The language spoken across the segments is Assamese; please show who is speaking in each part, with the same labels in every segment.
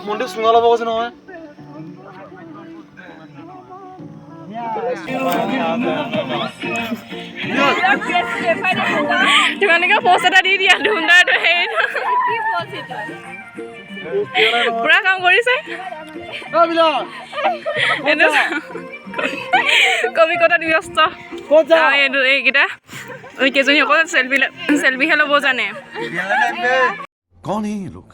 Speaker 1: মন্দিৰ চুঙা ল'ব কৈছে নহয়।
Speaker 2: তোমালোকে প'ষ্ট এটা দি দিয়া, ধুমদাৰটো হেৰি পুৰা কাম কৰিছে। কবিকতাত ব্যস্ত এইকেইটা, এইকেইজনী অকল চেলফি চেলফিহে ল'ব জানে।
Speaker 3: कौन है ये लोग,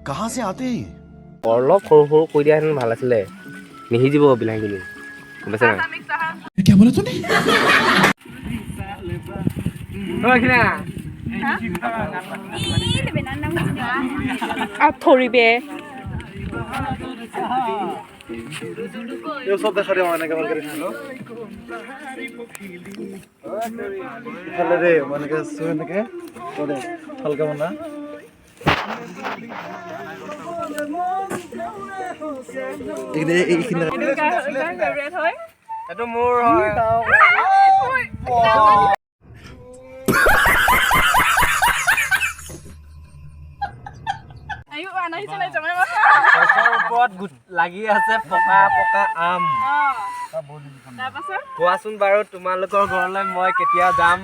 Speaker 3: कहाँ से आते हैं?
Speaker 4: অলপ সৰু সৰু কৰি দিয়াহেঁতেন ভাল আছিলে, নিসিজিব বিলাহীখিনি, গম পাইছা নাই?
Speaker 3: क्या बोला तूने?
Speaker 2: থৰিবে
Speaker 1: চব দেখা দিওঁ এনেকে ভালকে ইফালে দেই, মই এনেকে আছো, এনেকে দে ভালকে বনা। এইখিনি
Speaker 4: এইটো মোৰ হয়। ওপৰত লাগি আছে পকা পকা আম। কোৱাচোন বাৰু, তোমালোকৰ ঘৰলৈ মই কেতিয়া যাম?